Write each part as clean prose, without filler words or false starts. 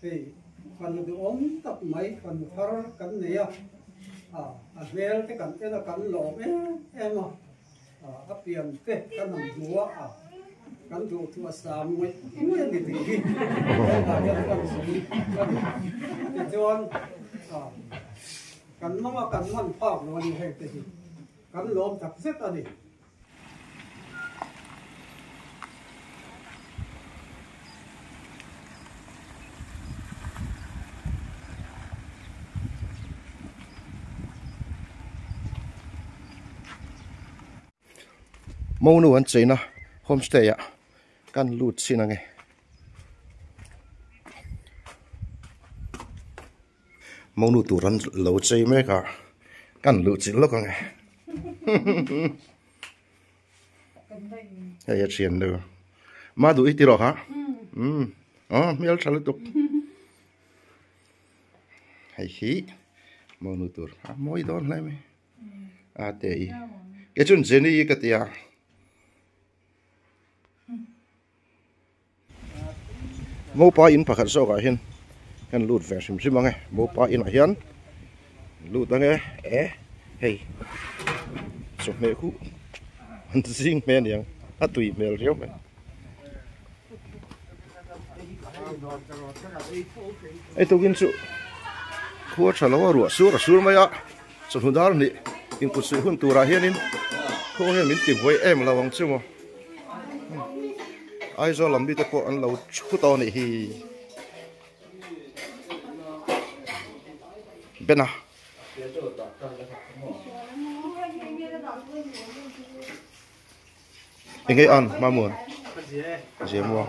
Hei fanu duhawm tak mai fanu thar kan nei a, a hmel te kan en a kan lawm em em a, a pian te kan han hmu a, kan duh thu a sam ngawih ngawih a ni tih hi hetah hian kan sawi a ni. Tichuan kan manga kan man phak lo a ni heng te hi kan lawm tak zet a ni. Monu an cheina homestay ah kan lut chin ange. Monu tur an lo chei mek a kan luh chilh lawk ange hei a thian nu ma duh i ti rawh ha umm aw hmel tha lutuk hei hi monu tur a mawi dawn hle mai a te i kei chuan Jenny ka ti a. Mopa in pakhat zawk ah hian kan lut ve hrim hrim ang e mopa inah hian lut ang e e hei chawhmeh huh an zing hmel aniang a tui hmel riau mai hei tukin chu khua tha lo a ruah sur a sur mai a chawhnu dar hnih inkut suih hun turah hianin khaw hian min ti buai em lo ang chu maw. Aizawl lam mite pawh an lo thu tawh a nih hi Ben a eng nge an Mamuan Zia mua.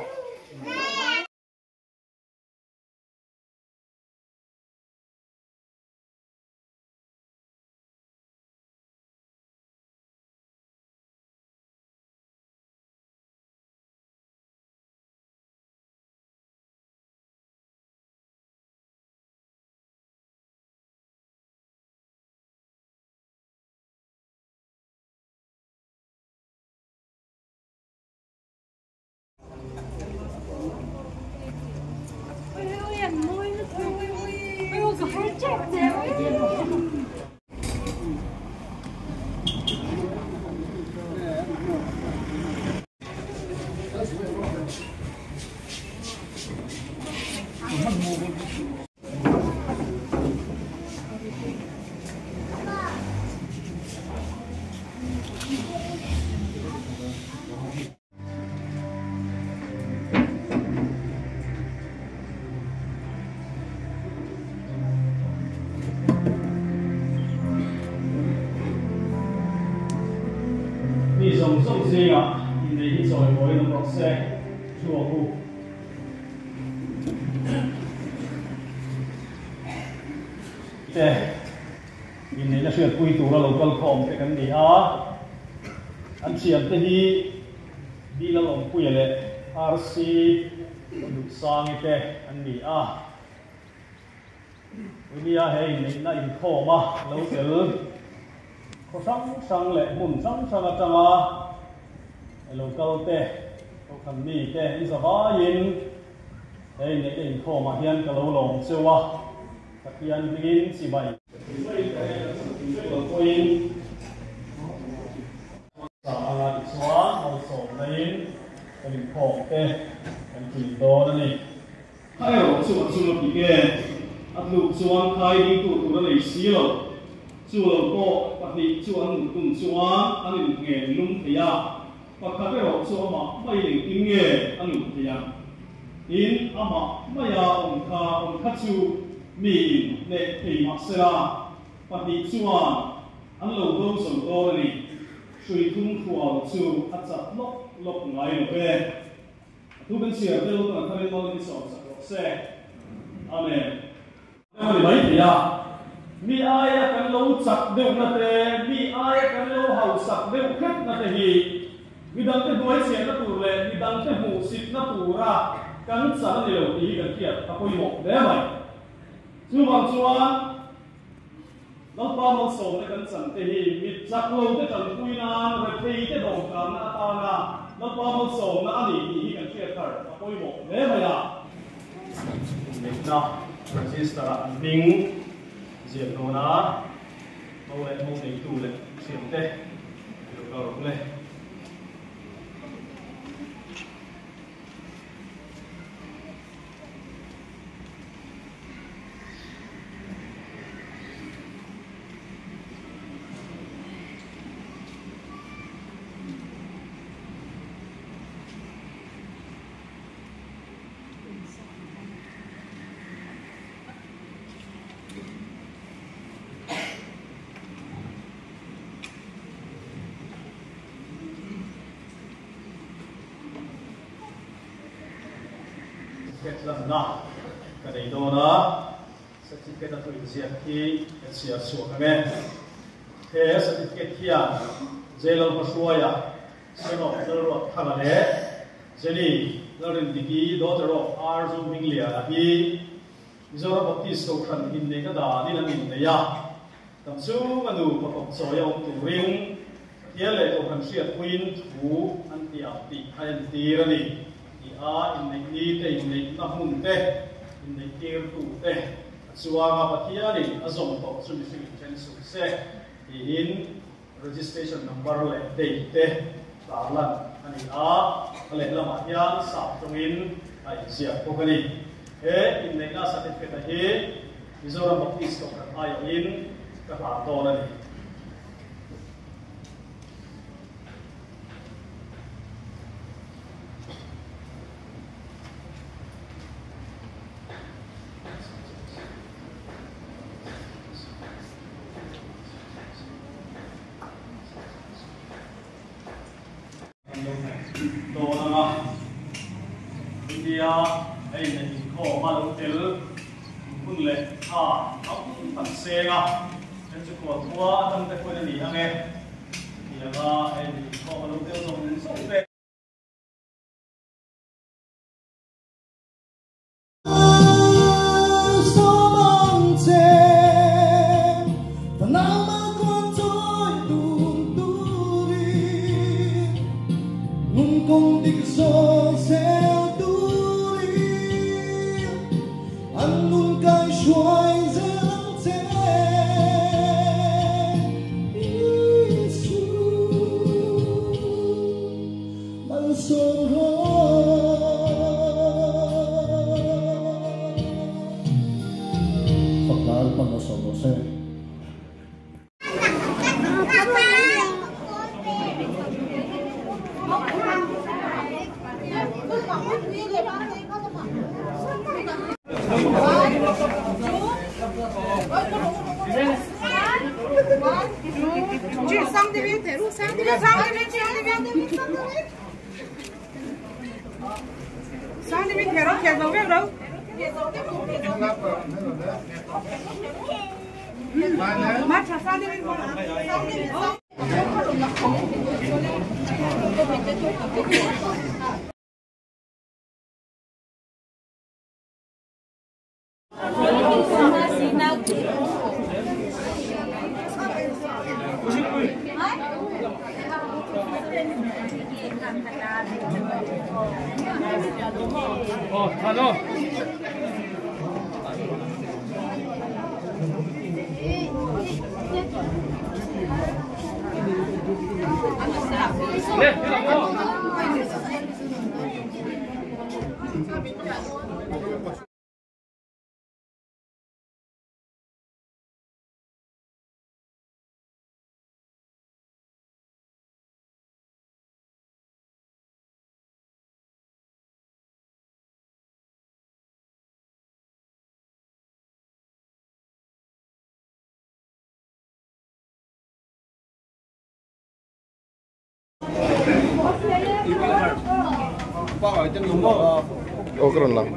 Mi zawng zawng zingah innei hi chawimawiin awm rawh se, thu a hu. Te, inneihna hriatpui tura lo kal khawm te kan ni a, an thiante hi Dila Lawmpuia leh RC Duhsangi te an ni a. Unia he inneihna inkhawm a lo tel khaw hrang hrang leh hmun hrang hrang atanga lo kal te, kohhran mi te in zavaiin he inneihna inkhawmah hian ka lo lawm cheu a, Pathian hmingin chibai. Sa anga tichuan malsawmnain kan inkhawm te kan tlin dawn a ni. Kha erawh chu a chung a pik e, a tluk chuan khai dingtu tur a nei si lo. Chu lo pawh pahnih chu an mut tum chuan an innghen lum thei a, pakhat erawh chu amah mai engtin nge a nun thei ang? Tin, amah maia awm kha awm kha chu miin hneh thei mah sela, pahnih chuan An lo do zo dawn a ni. Hrui thum hrual chu a chat lawk lawk ngai lo ve. A thu kan chhiar tel kan tharin mal in sawm sak rawh se. Amen. Deuh a ni mai thei a. Mi aia kan lo chak deuhna te, mi aia kan lo hausak deuh hretna te hi midangte hnuai chhiahna tur leh midangte hmuhsitna tura kan chan a ni lo tih hi kan hriat a pawimawh hle mai. Chuvang chuan. Lalpa malsawmna kan chan te hi mit chak lo te tanpui nan rethei te dawmkanna atana Lalpa malsawmna a ni tih hi kan hriat thar a pawimawh hle mai a. Inneihna register ah an hming ziak dawn a, mo leh mo neitu leh thiante lo kal rawh le. Certificate lanna ka nei dawn a, certificate a thu inziak hi ka chhiar chhuak ang e. He certificate hian Jailal hmahruaia Son of Lalruat Thanga leh Jenny Lalrindiki, daughter of R. Zohmingliana hi Mizoram Baptist Kohhran inneihna danin an innei a, tam chunga nu pakawp chawi a awm turin Pathian leh Kohhran hriatpuiin thu an ti ang tih a entir a ni ti a, inneih ni te, inneihna hmun te, inneihtirtu te a chuang a, Pathianin a zawm tawh chu mihring inthen suh se tiin Registration number leh date te tarlan a ni a, a lehlamah hian sap tawngin a inziak bawk a ni. He inneihna certificate-a hi Mizoram Baptist Kohhran aiawhin ka hlan dawn a ni. Dawn anga India a inneih inkhawm a lo tel hun leh tha tam tak seng a, heng chu khual khua atang te pawhin a ni ang e, chutianga a inneih inkhawm a lo tel zawng zawng te. Aw ka rawn lang.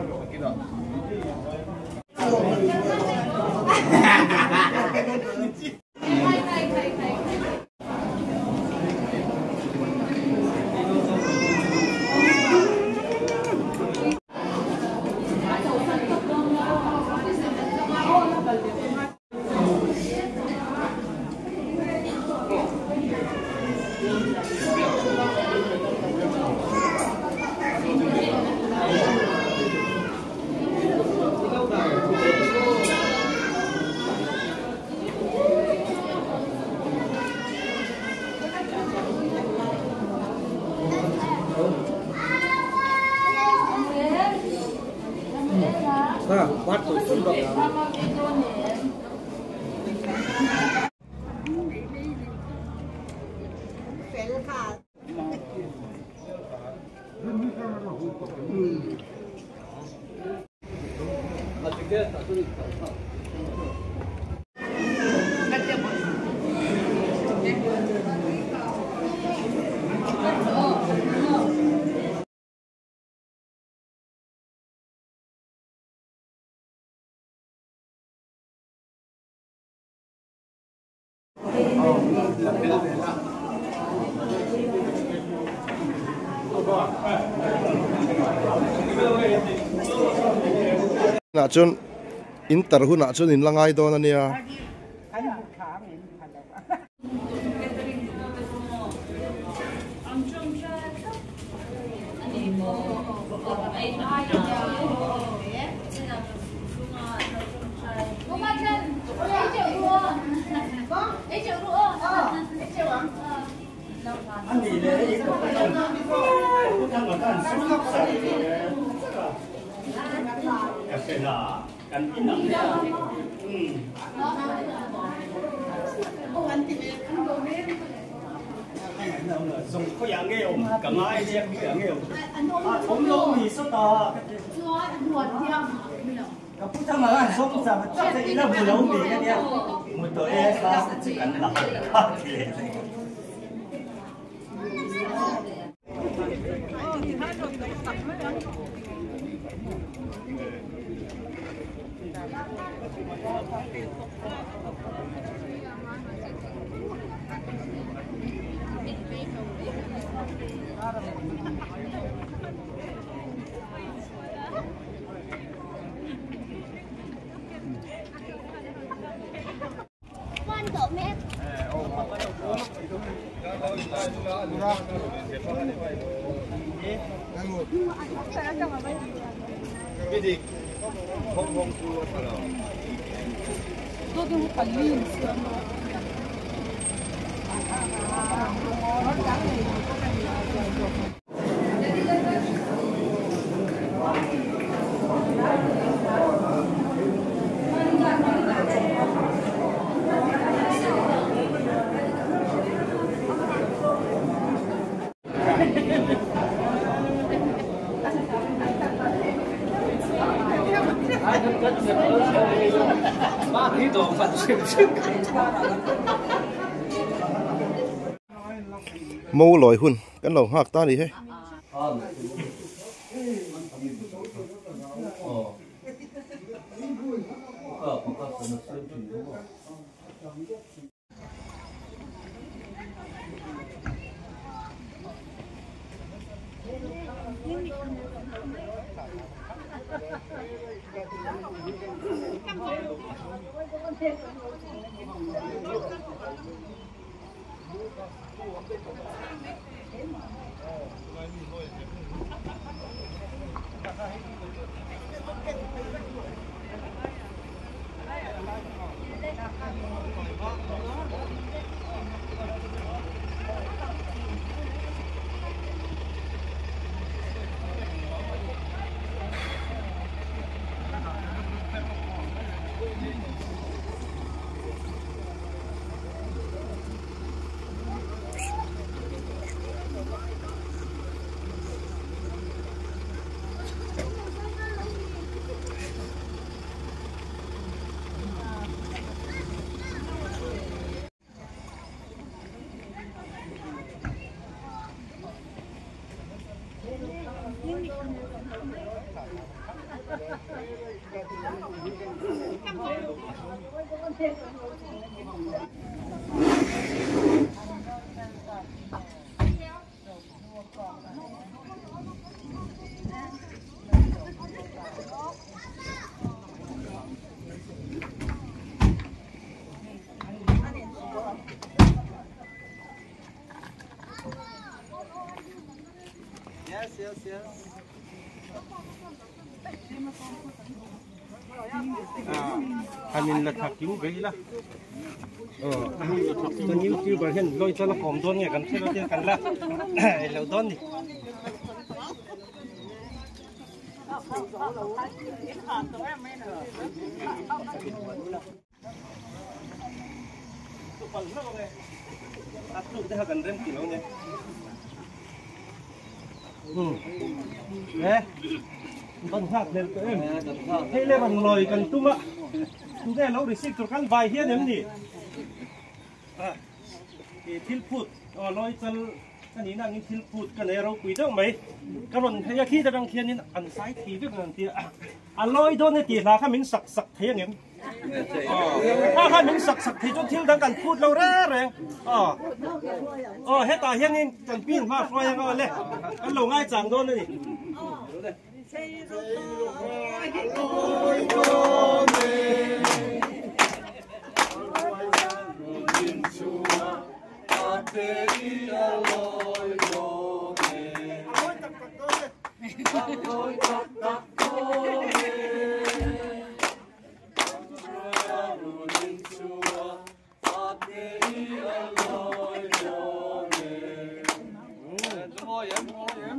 Na chuan in tar hunah chuan in la ngai dawn a nia. Mo loi hun kan lo nghak ta ni he. Yes, yes, yes. Hanin la thakiu veila. Chuan youtuber hian loi chuan a kawm dawn nge kan thil te kan la lo dawn ni. Hei le rawn lawi kan tum a, tunge lo receive tur kan vai hian em ni? Thil phut aw lawi chal ka nih na angin thil phut ka nei a ropui deuh mai. Ka rawn hei a khi te atang khianin an zai thei vek ang tia a lawi dawn e tih hla kha min sak sak thei angem? Kha kha min sak sak thei chuan thil dang kan phut lo reng reng. Aw aw hetah hianin kan pin hma hruai ang aw le kan lo ngaichang dawn a ni.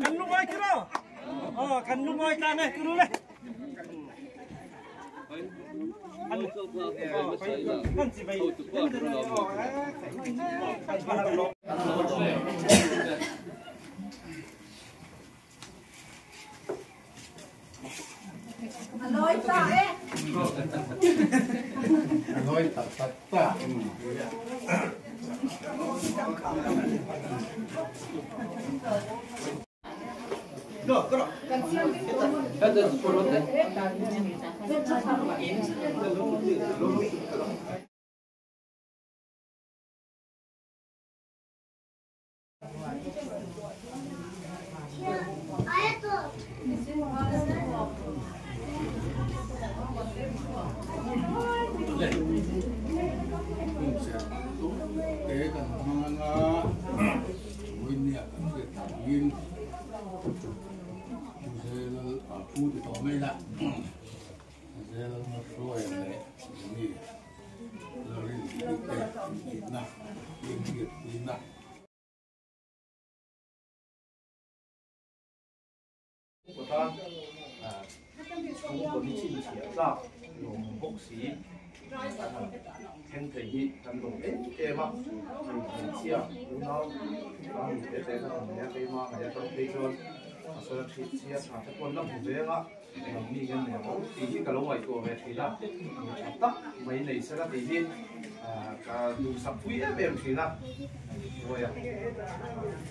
Kan lungawi kira oh kan lungawi tlang e turu le kan chi bai Te kan hmang anga vawinia kan hriat angin Zel a phu ti tawh mai la Zel hruaia leh mi Lalrin te inthihna inhriatpuina. Kawta chhungkaw ni chhinchhiah tlak lawm bawk si thleng thei hi kan lawm em em a, hei hmeichhia unau a mi te te ka han nei a, keima ngaih atang phei chuan a sawi a thih chhia tha te pawh an la hmu veng a, lam mi nge nei ang tih hi ka lo ngaihtuah ve thin a, mi tha tak mai nei sela tih hi ka duhsak pui em em thin a. Hruaia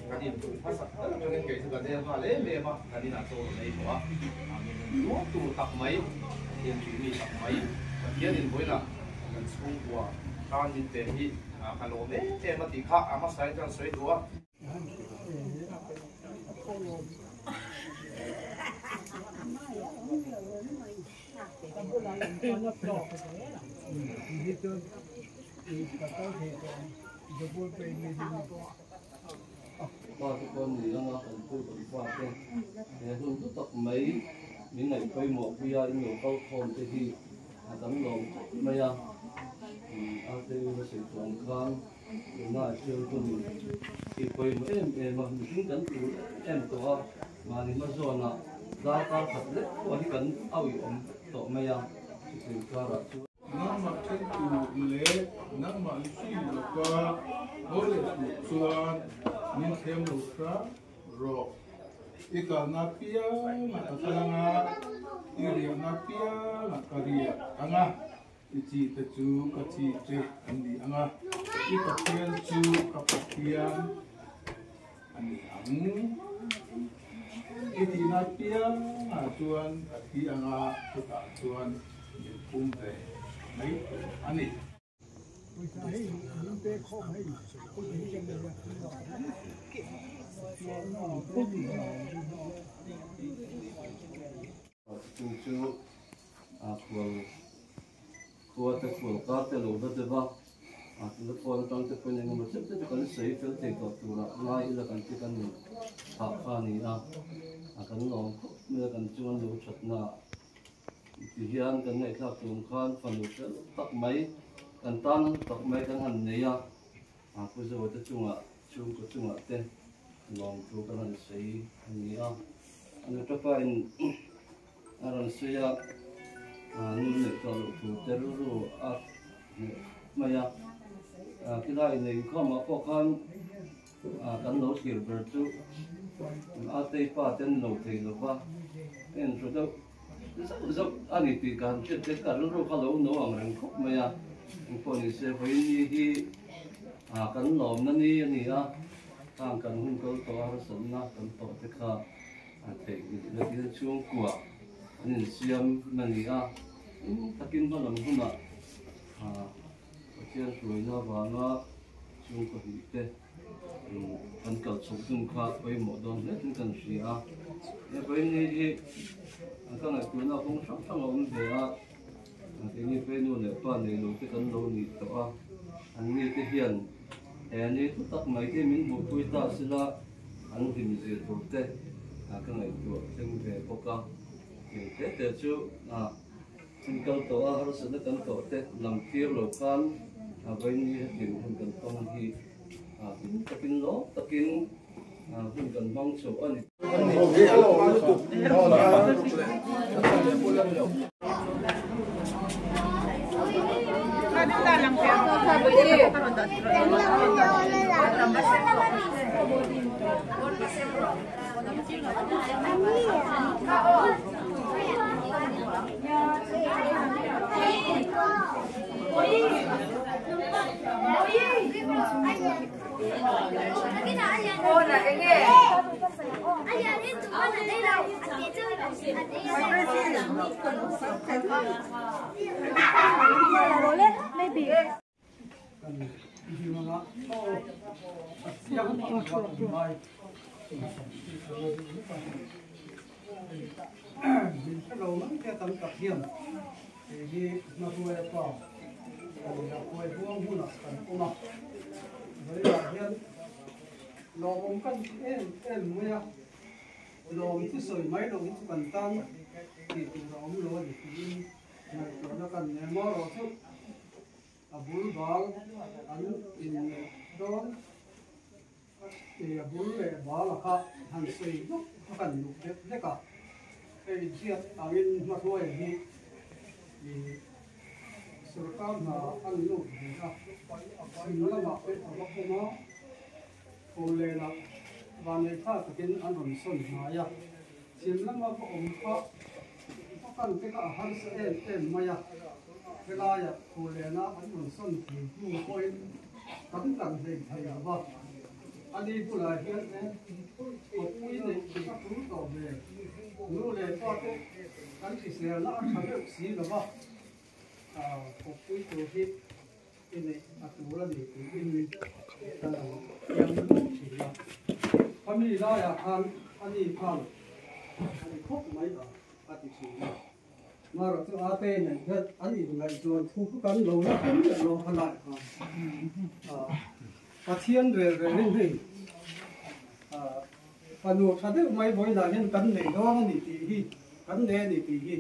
kan intuh hmasak ber atangin kei chu ka nel nghal em em a, kan inah chaw rawn ei tawh a, min rawn tuar tur tak mai, Pathian tih mi tak mai, Pathian invawiinah kan chhungkua tan min pe hi ka lawm em em a tih kha a hmasain chuan sawi duh a. Pa te pawh ni anga kan pu kan pa te he hun hlu tak mai min ngaih pawimawh pui a in lo kal khawm te hi a tam lawm khawp mai a a te u la sawi chuang khan tunah hian hun hi pawimawh em em a mihring kan tur em em tawh a mahni hma zawnah darkar khat lek pawh hi kan auih awm tawh mai a chutiang karah chuan. Nangmah then tur leh nangmah zui lova haw leh tur chuan min thlem lo hram rawh. I kalna piangah ka kal anga, i riahna piangah ka riak anga, i chi te chu ka chi te an ni anga, i Pathian chu ka Pathian a ni ang. I tihna piangah chuan ka thi anga chutah chuan min pum ve mai tur a ni. Chung chu a khual khua te khual kar te lo va deuh a, a tuna phone atang te pawhin engemaw chen te chu kan sawi fel thei tawh turah ngai ila kan ti kan in phah kha a ni a, a kan lawm khawp mai a kan chuan lo thatna ti hian kan ngaihthlak tur khan fanu fel tak mai kan tan tak mai kan han nei a, a pu Zoa te chungah chhungkaw chungah te lawmthu kan han sawi a ni a, a nu tapa in. a rawn sawi a, nu neih tawh loh tur te rilru a hneh mai a. Khilai inei inkhawmah pawh khan kan lo thlir ber chu Atei pa te an lo thei lo va, a inhru deuh zauh zauh a ni tih ka han hriat te ka rilru kha lo no ang reng khawp mai a. Engpawh ni se vawiin hi kan lawmna ni a ni a, khang kan hun kal tawh a harsatna kan tawh te kha a theihnghilh na thil chhungkua an insiam a ni a, eng takin hmalam hunah Pathian hruaina avanga chhungkaw hnih te kan kal chhoh dun kha pawimawh dawn hle tin kan hria a. He vawiin hi ka ngaihtuahna kawng hrang hrang a awm ve a, keini phei nu leh pa nei lo te kan lo nih tawh a, an ni te hian he ni thu tak mai te min hmuhpui ta sila an hlim zir tur te ka ngaihtuah thleng ve bawk a. Eng te te chu Chin kal tawh a harsatna kan tawh te lam tir lo khan a vawiin hetin hun kan tawng hi hlim takin lawm takin hun kan hmang chho a ni. A bul bal an inneih dawn a, a bul leh bal a kha han sawi vak a kan luh deuh hlek a, hei inhriat angin hmahruaia hi ih sorkar hna an lut ve a, chhim lamah te a va awm a, Kawllenah vanneih tha takin an rawn sawn hnai a, chhim lama va awm kha va kan te kha a harsa em em mai a, helaiah Kawllena an rawn sawn thei hnu pawhin kan kan hlei thei lo va, ani bulah hian e kawppui neih chu ka tul tawh ve, nu leh pa te kan hriselna a tha deuh si lo va, kawppui tur hi I neih a tur a ni tiin ka lo piang lutuk thin a. Khami laiah khan a ni khan a ni khawp mai a, a ti thin a. Marawh chu a te nen hian an inngaihzawn thu kha kan lo la hre miah lo kha lai khan. Pathian rel relin hei fanu tha deuh mai vawiinah hian kan nei dawn a ni tih hi, kan nei a ni tih hi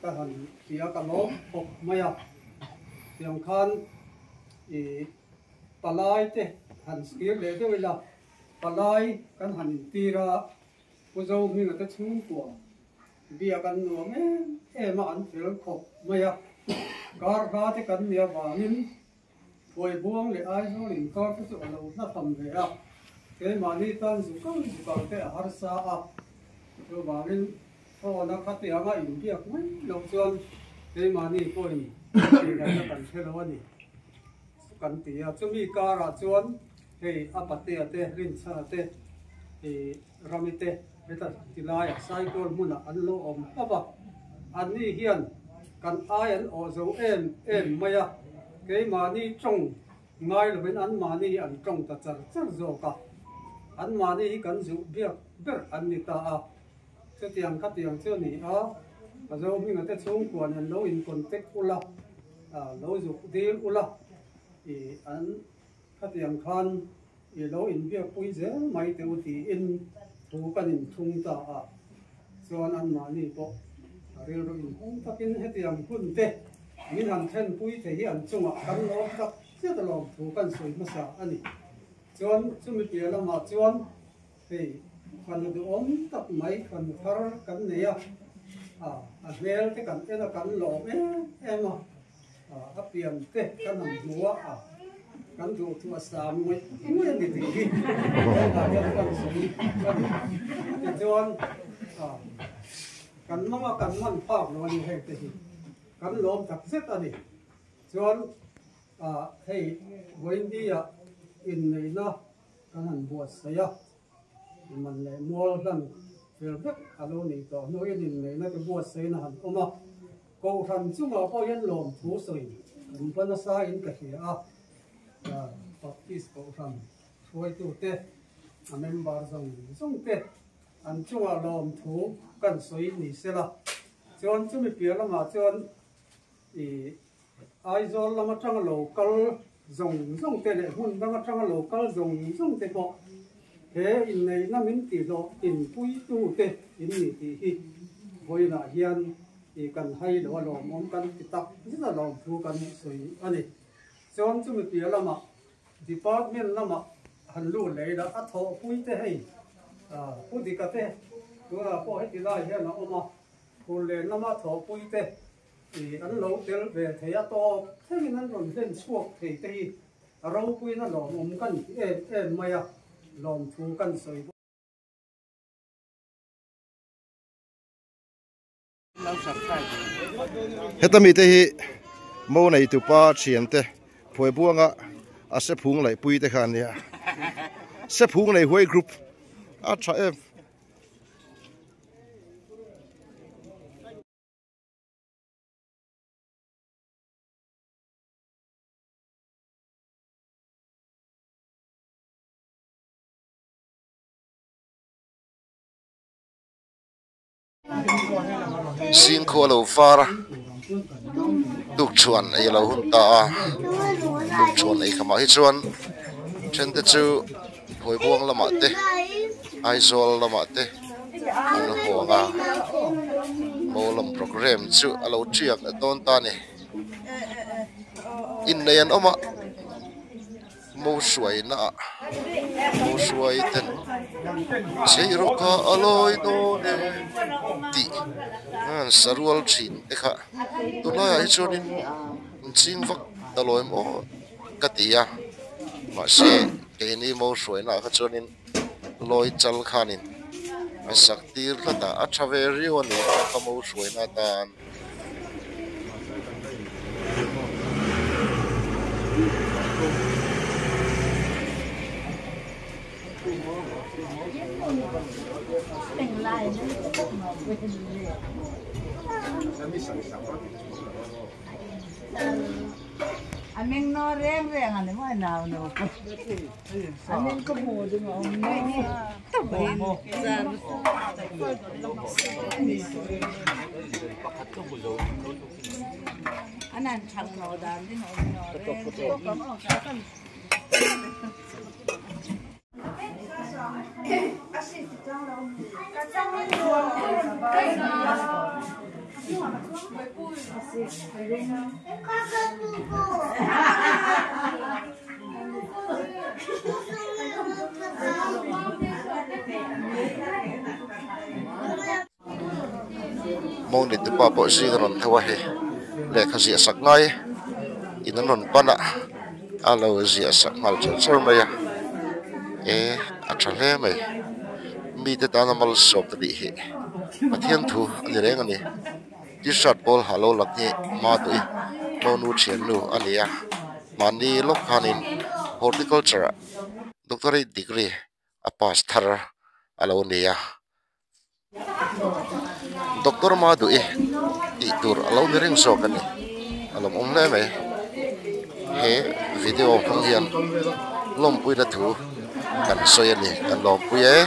ka han hria ka lawm khawp mai a. Tiang khan i palai te han sir leh deuh ila, palai kan han intir a, Pu Zohminga te chhungkua biak an nuam em em a, an fel khawp mai a, kar hla te kan nih avangin Phuaibuang leh Aizawl inkar te chu a lo hla tham ve a, keimahni tan zu kal zu kal te a harsa a, chuvangin phone a khatianga inbiak mai loh chuan keimahni pawhin ingaihna kan hre lo a ni kan ti a, chumi karah chuan hei a patea te Rinchhana te ih Rami te heta tilaiah Saikawl hmunah an lo awm hlauh a, anni hian kan ai an awh zo em em mai a, keimahni tawng ngai lovin anmahni hi an tawng ta char char zawk a, anmahni hi kan zuh biak ber an ni ta a, chutiang khatiang chu a ni a, ka zo hminga te chhungkua nen lo in contact ula, lo zuk dil ula, ih an khatiang khan I lo inbiakpui zel mai teh u tiin thu kan inthung ta a, chuan anmahni pawh a rilru inhung takin hetiang hun te min han thlenpui thei hi an chungah kan lawm tak zet alawm thu kan sawi hmasa a ni. Chuan chumi piah lamah chuan hei fanu duhawm tak mai fanu thar kan nei a. A hmel te kan en a kan lawm em em a, a pian te kan han hmu a, kan duh thu a sam ngawih ngawih a ni tih hi hetah hian kan sawi a ni. Tichuan kan manga kan man phak lo a ni heng te hi kan lawm tak zet a ni. Chuan hei Vawiindia inneihna kan han buatsaih a. Man leh mual hlan fel vek a lo nih tawh hnuin inneihna te buatsaihna han awm a, Kohhran chungah pawh hian lawmthu sawi kan va nasa in ka hria a, Baptist Kohhran hruaitute, a member zawng zawng te an chungah lawmthu kan sawi ni sela, chuan chumi piah lamah chuan ih Aizawl lam atanga lo kal zawng zawng te leh hmun dang atanga lo kal zawng zawng te pawh he inneihna min tihhlawh inpuitu te in ni tih hi vawiinah hian ih kan hai lo a lawmawm kan ti tak zet a lawmthu kan sawi a ni. Chuan chumi piah lamah Department lamah han lut leh ila a thawhpui te hei Pu Dika te tunah pawh heti lai hian a awm a, Phurlen lama thawhpui te Ih, an lo tel ve thei a tawp thlengin an rawn hlen chhuak thei te hi a ropuina lawmawm kan ti em em mai a, lawmthu kan sawi bawk. Heta mite hi mo neitupa thiante phuaibuanga a sephung laihpui te kha an nia. Sephung nei huai group a tha em. Singkhua lo var a tukṭhuan ei a lo hun ta a tukṭhuan ei khamah hi chuan then te chu Phawibuang lamah te Aizawl lamah te an haw ang a Mawlam programme chu a lo tiak dawn ta a ni innei an awm a mo hruaina ah mo hruai ten chei rawh kha a lawi dawn e tih an sarual thin te kha tunlaiah hi chuanin inching vak ta lo em aw ka ti a mahse keini mo hruaina ah kha chuanin lawi chal khanin a sak tir tlat a a tha ve riau a ni ka mo hruaina atan. Mawni te pa pawh zing a rawn tho a hei lehkha ziah sak ngai in an rawn pan a a lo ziah sak nghal char char mai a e a tha hle mai mite tana malsawm te nih hi Pathian thu a ni reng a ni t-shirt pawl ha lo lang hi hma tawh i mawnu thiannu a ni a mahni lawk khanin horticulture ah doctorate degree a pass thar a lo ni a. Doctor ma duh i tih tur a lo ni reng zawk a ni a lawmawm hle mai he video hmang hian lawmpuina thu kan sawi a ni kan lawmpui e.